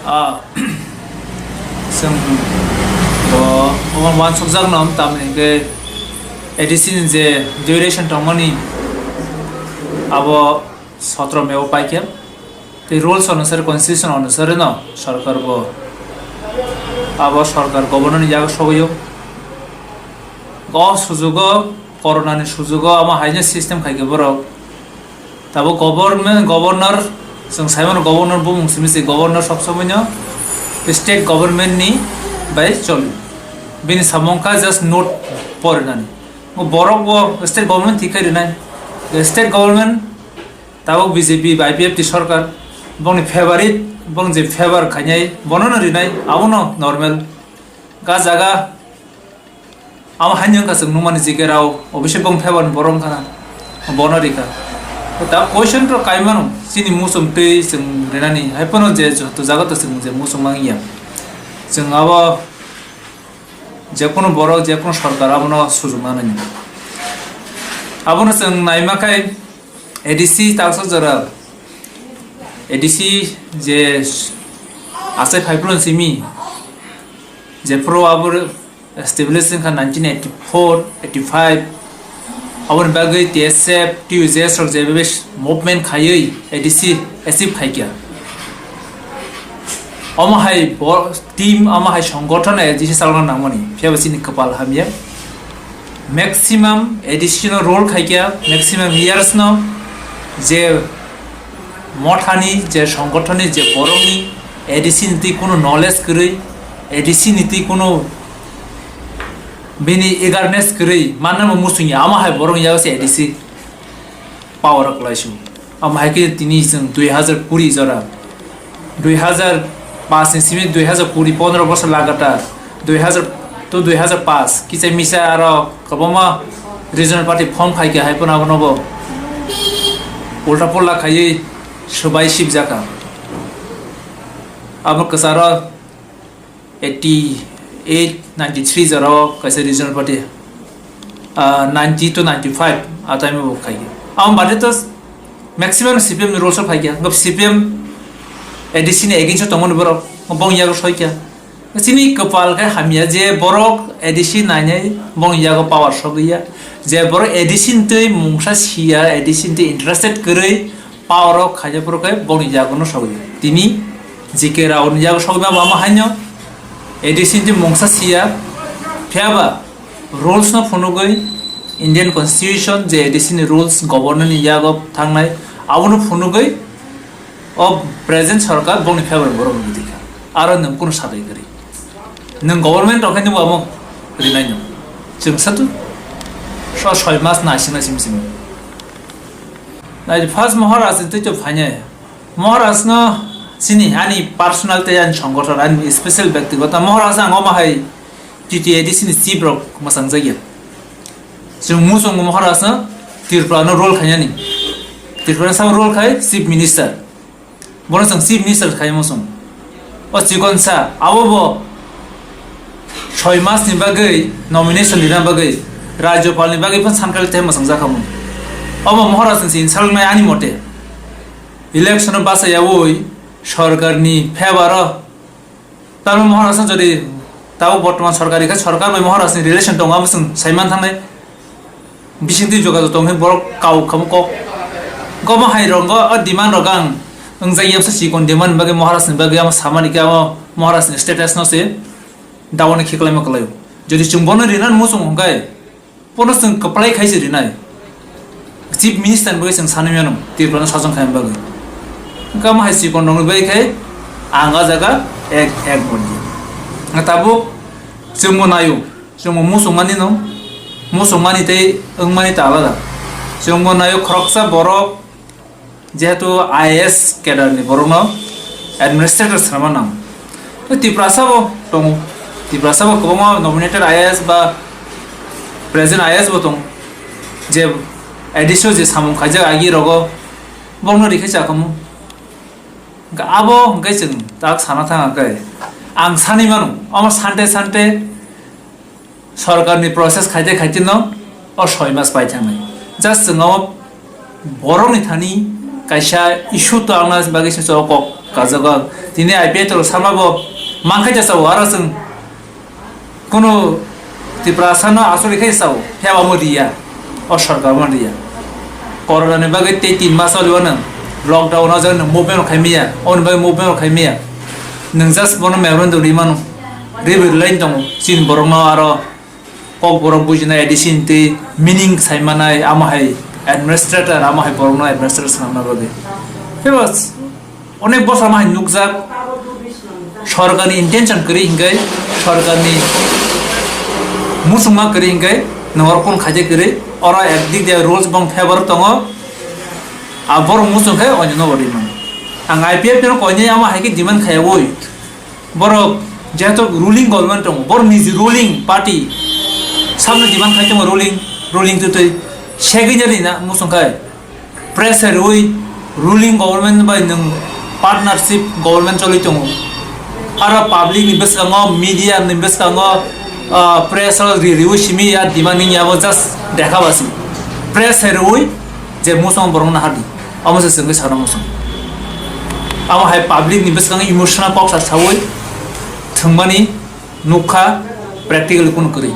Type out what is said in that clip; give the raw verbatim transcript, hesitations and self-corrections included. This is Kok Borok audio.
Ah, chwng bo omo uansukjakno, tamni hwnkhe A D C ni je duration tongmani, abo sotro May o paikha. Tei rules onusare, constitution onusare no sorkar bo, abo sorkar governor ni yago sogwi o. O sujugo, corona ni sujugo amo haino system khaikhe borok. Tabuk government, governor, chwng saimano governor bumung simi se governor sob somoino state government ni bai choli. Bini samung kha just note porinani. Borok bo state government thik khe rinai. State government tabuk B J P bai I P F T sorkar, bongni favorite, bong je favor khainai, bono no rinai, abono normal. Ga jaga amo haino wngkha chwng nukmani G K Rao, obviously bong favor ni borok wngkha na, bono rikha. Ta question to kaimano, chini muchung twi chwng rinani, hai phano je joto jaga to chwng je muchung mangya. Chwng abo jekunu borok, jekunu sorkar abono sujukna nani. Abono chwng naima khai, A D C taksa jora, A D C je asai phaiphuru simi, jephuru abo establish wngkha nineteen eighty-four, eighty-five, aboni bagwi T S F, T U J S rok je movement khaiwi A D C achieve khaikha. Omo hai bo team, omo hai songgothon A D C chalokna nangmani, phiya bo chini kwpal hamya. Maximum A D C no rule khaikha, maximum years no je mothani, je songgothoni, je borokni A D C ni twi kunu knowledge kwrwi, A D C ni twi kunu bini awareness kwrwi, manna bo muchungya, omo hai borokni yago se A D C power o kwlaisu. Amo hai khe tini chwng dui hazar kuri jora, dui hazar paanch ni simi dui hazar kuri, pondro bosor lagatar, dui hazar to dui hazar paanch, kichai misa aro kwbangma regional party form khai khe hai phano abono bo ulta pulla khaiwi swbai sibjakha. Abo kwcharo eighty eight, ninety three jorao kaisa regional party, ah, ninety to ninety five a time o khai khe. Amo bade to maximum C P M ni rules o phai khe. Ngap C P M A D C ni against o tongmani borok, bong yago soi khe. Chini kwpal khe hamya je borok A D C nainai bong yago power sogwi ya. Je borok A D C ni twi mungsa siya, A D C ni twi interested kwrwi, power o khaina phuru khe bongni yago no sogwi. Tini G K Rao ni yago sogwi ma ma haino A D C ni mungsa siya. Phiya ba rules no phunugwi, Indian Constitution je A D C ni rules governor ni yago thangnai, abono phunugwi o present sorkar bongni favor borok rwgwi dikha. Aro nwng kunu sadai kwrwi. Nwng government rok khe nwng amo rinai nwng. Chwng satu so soi mas naising naising simi. Nai, first Maharaj ni twi to phainai. Maharaj no chini ani personal tei ani songgothon, ani special byaktigoto. Maharaj ang omo hai T T A D C ni chief rok mwsang jakya. Chwng muchungo Maharaj no Tripura no rule khainani. Tripura no sabo rule khai chief minister. Bono chwng chief minister khai muchung. O chikon sa, abo bo soi mas ni bagwi nomination rina bagwi Rajyapal ni bagwi phan sankali tei mwsang jakha mun. Omo Maharaj ni si insult nai ani mote. Election o basa yawi sorkar ni favor o. Tamo Maharaj no jodi tabo bortoman sorkar ikha sorkar bai Maharaj ni relation tongo amo chwng saiman thangnai. Bising twi jogajog tong khe borok kau khamu kok. Gomo hai rok go o demand rok ang wngjak yamsa chikon demand bagwi Maharaj ni bagwi amo samani khe amo Maharaj ni status no se dawa ni khiklai ma kwlai. Jodi chwng bono rina muchung hwnkhe bono chwng kwplai khai se rinai. Chief minister ni bagwi chwng sanwi mano Tripura no sajong khai bagwi. Hwnkhe amo hai chikon rok ni bagwi khai ang o jaga ek ek boni. Tabuk chwng bo naio. Chwngbo muchungmani no, muchungmani tei wngmani ta alada. Chwngbo naio khoroksa borok, jehetu I A S cadre ni borokno administrator swnamna nango. Tei Tiprasa bo tongo, Tiprasa bo kwbangma nominated I A S ba present I A S bo tongo, je A D C o je samung khaijak agi rogo, bokno rikhe chakhamu. Hwnkhe abo hwnkhe chwng tak sana thang khe, ang sanwi mano, omo sante sante sorkarni process khaite khaite no o soi mas pai thangnai. Just chwng o borokni thani kaisa issue twlangna bagwi se o kok Kajago tini I P F rok sama bo mankha jasa o aro chwng kunu Tiprasa no asuri khai sao phiyaba mo riya o sarkar mo riya. Corona ni bagwi tei tin mas o liwa nang lockdown o jang nang movement rok khai miya, oni bagwi movement rok khai miya. Nang just bono memorandum ri mano, ri ri line tongo chini borok no aro Kokborok bujinai A D C ni twi meaning sai manai, amo hai administrator, amo hai borokno administrator swnamna bagwi. Tei bo onek bosor ma hai nukjak, sorkarni intention kwrwi hinkai, sorkarni muchungma kwrwi hinkai, nang oro phone khaijak kwrwi, oro ekdik de rules bong favor tongo, a borok muchung khai onyo no bo rimani. Ang I P F no koinai amo hai khe demand khaiyawi. Borok jehetu ruling government tongo, borok niji ruling party samno demand khai tongo ruling, ruling twtwi segwini rina muchung khai pressure rwi ruling government bai nwng partnership government choli tongo. Aro public ni bwskango, media ni bwskango, ah, pressure ri riwi simi ya demand ni yabo just dekha basi pressure rwi je muchung borok nahadi. Amo se chwngwi sana muchung. Amo hai public ni bwskango emotional kok sa sawi thwngmani nukha, practically kunu kwrwi.